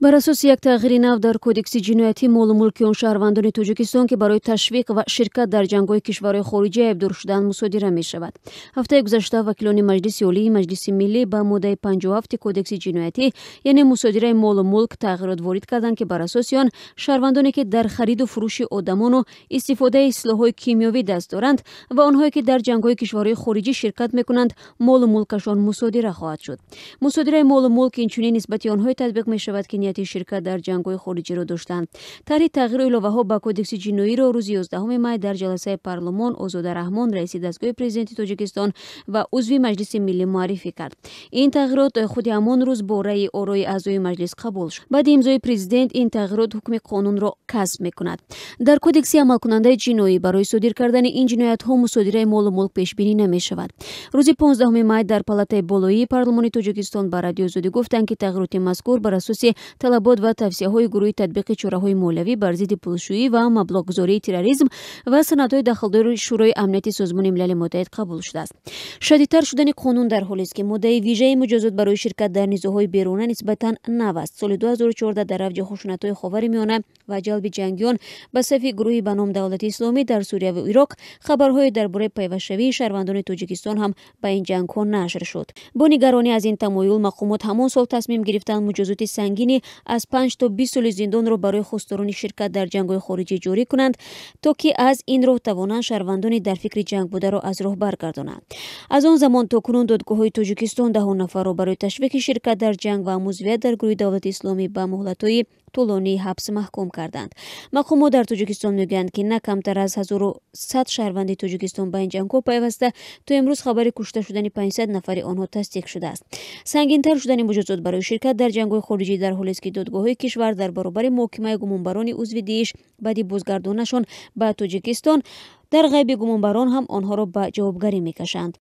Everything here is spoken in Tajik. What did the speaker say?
Бар асоси як тағйири нав дар Кодекси ҷиноятӣ, молу мулки он шаҳрвандони Тоҷикистон, ки барои ташвиқ ва ширкат дар ҷангҳои кишварҳои хориҷӣ айбдор шуданд, мусодира мешавад. Ҳафтаи гузашта вакилони Маҷлиси Олии Маҷлиси Миллӣ ба моддаи 57 Кодекси ҷиноятӣ, яъне мусодираи молу мулк, тағйирот ворид карданд, ки бар асоси он шаҳрвандоне, ки дар хариду фурӯши одамону истифодаи силоҳҳои кимиёвӣ даст доранд ва онҳое, ки дар ҷангҳои кишварҳои хориҷӣ ширкат мекунанд, молу мулкашон мусодира хоҳад шуд. Мусодираи молу мулк инчунин нисбати онҳое татбиқ мешавад, ки нияти ширкат дар ҷангҳои хориҷиро доштанд. Тарҳи тағйиру иловаҳо ба Кодекси ҷиноиро рӯзи 11 май дар ҷаласаи парлумон Озода Раҳмон, раиси дастгоҳи президенти Тоҷикистон ва узви Маҷлиси Миллӣ, муаррифӣ кард. Ин тағйирот худи ҳамон рӯз бо раъи орои аъзои маҷлис қабул шуд. Баъди имзои президент ин тағйирот ҳукми қонунро касб мекунад. Дар Кодекси амалкунандаи ҷиноӣ барои содир кардани ин ҷиноятҳо мусодираи молу мулк пешбинӣ намешавад. Рӯзи 15 май дар палатаи болоии парлумони Тоҷикистон ба Радиои Озодӣ гуфтанд, ки тағйироти мазкур бар асоси талабот ва тавсияҳои гурӯҳи татбиқи чораҳои молиявӣ бар зидди пулшӯӣ ва маблағгузории терроризм ва санадҳои дахлдори Шӯрои амнияти Созмони Милали Муттаҳид қабул шудааст. Шадидтар шудани қонун дар ҳолест, ки моддаи вижаи муҷозот барои ширкат дар низоъҳои беруна нисбатан нав аст. Соли 2014 дар авҷи хушунатҳои Ховари Миёна ва ҷалби ҷангиён ба сафи гурӯҳи ба ном Давлати Исломӣ дар Сурия ва Ироқ хабарҳое дар бораи пайвастшавии шаҳрвандони Тоҷикистон ҳам ба ин ҷангҳо нашр шуд. Бо нигаронӣ аз ин тамоюл мақомот ҳамон сол тасмим гирифтанд муҷозоти сангини аз 5 то 20 соли зиндонро барои хосторони ширкат дар ҷангҳои хориҷӣ ҷорӣ кунанд, то ки аз ин роҳ тавонанд шаҳрвандони дар фикри ҷанг бударо аз роҳ баргардонанд. Аз он замон то кунун додгоҳҳои Тоҷикистон даҳон нафарро барои ташвиқи ширкат дар ҷанг ва музвият дар гурӯҳи Давлати Исломӣ ба муҳлатҳои тӯлонии ҳабс маҳкум карданд. Мақомот дар Тоҷикистон мегӯянд, ки на камтар аз 1100 шаҳрванди Тоҷикистон ба ин ҷангҳо пайваста, то имрӯз хабари кушта шудани 500 нафари онҳо тасдиқ шудааст. Сангинтар шудани муҷозот барои ширкат дар ҷангҳои хориҷӣ дар ҳолест, ки додгоҳҳои кишвар дар баробари муҳокимаи гумонбарони узви ДИИШ баъди бозгардонашон ба Тоҷикистон дар ғайби гумонбарон ҳам онҳоро ба ҷавобгарӣ мекашанд.